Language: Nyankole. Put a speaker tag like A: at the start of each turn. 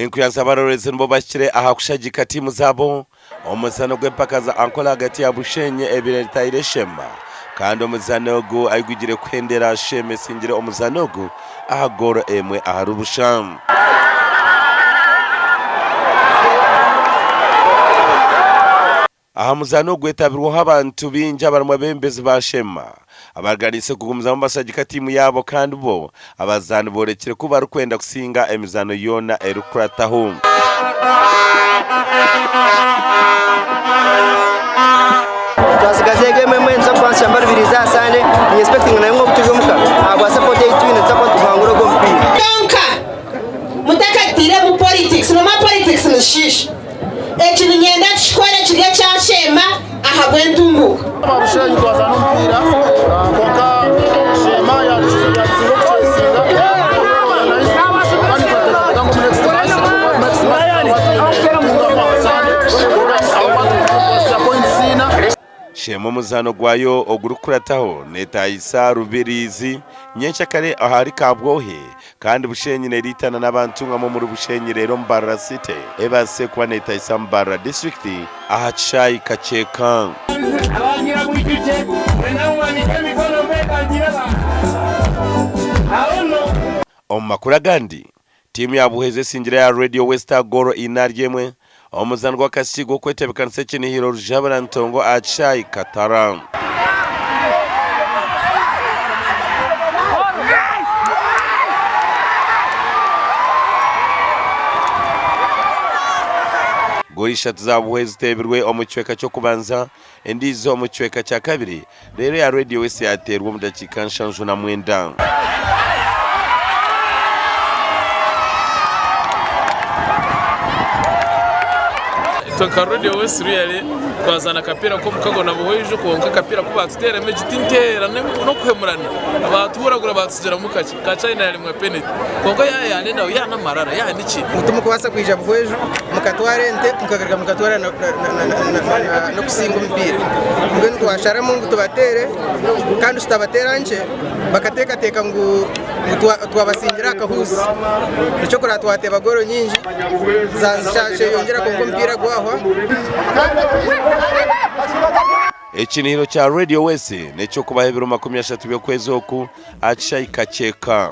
A: Enkuya z'abarorezi nibo bahikire aha kushagika tiimu zaabo. Omuzaano gw'empaka za Ankole ahagati ya Bushenyi ebaire etaire Sheema kandi omuzaani ogu aigwigire kuhendera Sheema esingire omuzaani ogu aha goolo emwe ahari busha. Aha muzaano ogwetabirweho abantu baingi abarimu abeebembezi ba Sheema abaraganiise kugumizamu bashagika tiimu yaabo kandi bo abazaani boorekire ku barikwenda kusinga emizaano yoona erikukurataho.
B: Twasigaza egemu emwe nituza kuba nitushamba Rubirizi aha Sande, ni expectinga nayo ngu obu turi omuka ahabwa support ei twine nituza kuba nituhangura ogu omupiira.
C: Kyonka mutakatiiremu politics, nomanya politics nizishiisha. Eki niinyenda tukikore kiri ekya Sheema ahabw'entunguuka.
D: Aba Bushenyi twazaana omupiira kwonka Sheema yatusinga okukyesiinga
A: Sheema omuzaano gwayo ogurikukurataho neetaayisa Rubirizi nyenkyakare ahari Kabwohe kandi Bushenyi neriitana n'abantu ngamwe omuri Bushenyi reero Mbarara City ebaasise kuba neetaayisa Mbarara disiturikiti aha kishaayi Kakyeka. Omu makuru agandi, Tiimu ya Buhwezi esingire aha Radio West goolo ina ahari emwe omu muzaano gw'akasiki gw'okwetebeekanisa ekinihiro Rujabura Ntongo aha kishaayi Katara. Goolo ishatu za Buhwezi ziteebirwe omu kicweka ky'okubanza, endiijo omu kicweka kya kabiri Reero eya Radio West yaateerwa omu dakiika 79.
E: Itwe nka Radio West really twazaana akapiira k'omukago na Buhweju kwonka akapiira ku baatuteeramu egi ti nteera n'okuhemurana baatuhuragura baatutsigiramu kakye ka China yaaremwa peneti kwonka yaaba nawe yaaba n'amarara yaaba niki.
B: Timukubaasa kwija Buhweju mukatwara ente mukagaruka mukatwara n'okusinga omupiira. Mbwenu twasharamu ngu tubateere kandi tutabateera nkye bakateekateeka ngu twabasingira aha kahuuzi. Nikyo kureba twateeba goolo nyingi zaayeyongyera kwonka omupiira gwahwa.
A: Ekinihiro kya Radio West n'eky'okubaho ebiro 30 by'okwezi oku aha kishaayi Kakyeka.